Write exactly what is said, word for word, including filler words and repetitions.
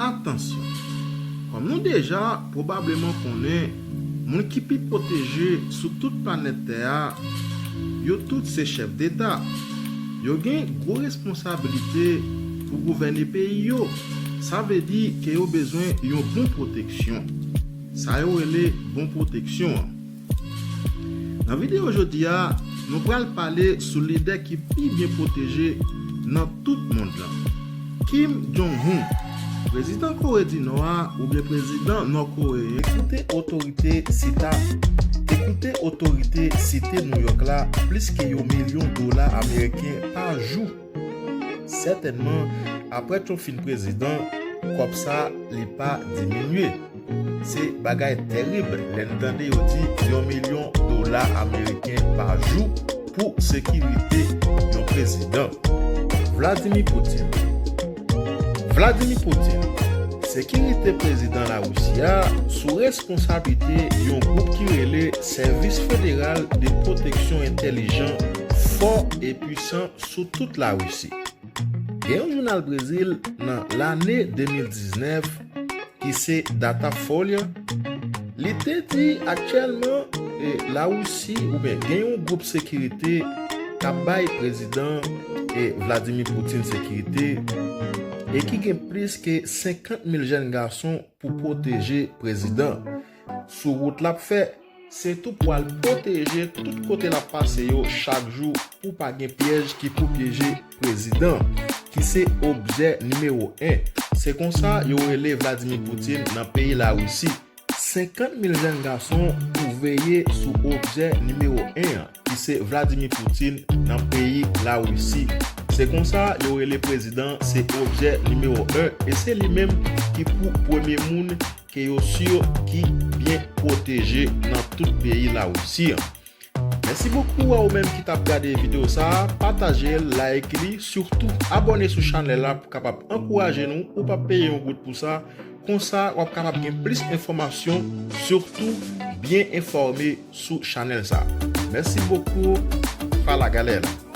Atansyon! Kòm nou deja pwobableman konnen, moun ki pi pwoteje sou tout planèt tè a, yo tout se chèf deta. Yo gen gwo responsablite pou gouvène peyi yo. Sa vle di ke yo bezwen yon bon pwoteksyon. Sa yo rele bon pwoteksyon an. Nan videyo jodi a, nou pral pale sou lidè ki pi byen pwoteje nan tout mond lan. Kim Jong-un, prezidan Kore di Nò a oubyen prezidan nò-koreyen, te koute otorite sita, te koute otorite site Nouyòk la plis ke yon milyon dola ameriken pa jou. Sètènman, apre Trump fin prezidan, kòb sa li pa diminye. Se bagay terib lè n tande yo di yon milyon dola ameriken pa jou pou sekirite yon prezidan. Vladimir Putin. Vladimir Putin, sekirite prezidan Larisi a sou responsablite yon gwoup ki rele Sèvis Federal de Pwoteksyon Entèlijan fò e pwisan sou tout Larisi. Gen yon jounal Brezil nan lane de mil diznèf ki se Datafolha, li te di aktyèlman e Larisi oubyen gen yon gwoup sekirite k ap bay prezidan e Vladimir Putin sekirite e ki gen plis ke senkant mil jèn gason pou pwoteje prezidan sou wout l ap fè. Se tou pou al pwoteje tout kote l ap pase yo chak jou pou pa gen pyèj ki pou pyeje prezidan, ki se objè nimewo en. Se konsa yo rele Vladimir Putin nan peyi Larisi. Senkant mil jèn gason pou veye sou objè nimewo en an, ki se Vladimir Putin nan peyi Larisi. Se konsa yo rele prezidan, se objè nimewo en, e se li menm ki pou premye moun ke yo si ki byen pwoteje nan tout peyi Larisi an. Mèsi bokou a ou menm ki t ap gade videyo sa a, pataje l, like li, sitou abòne sou chanèl la pou kapab ankouraje nou, ou p ap peye yon goud pou sa, konsa w ap kapab gen plis enfòmasyon, sitou byen enfòme sou chanèl sa a. Mèsi bokou, pa lage ale la.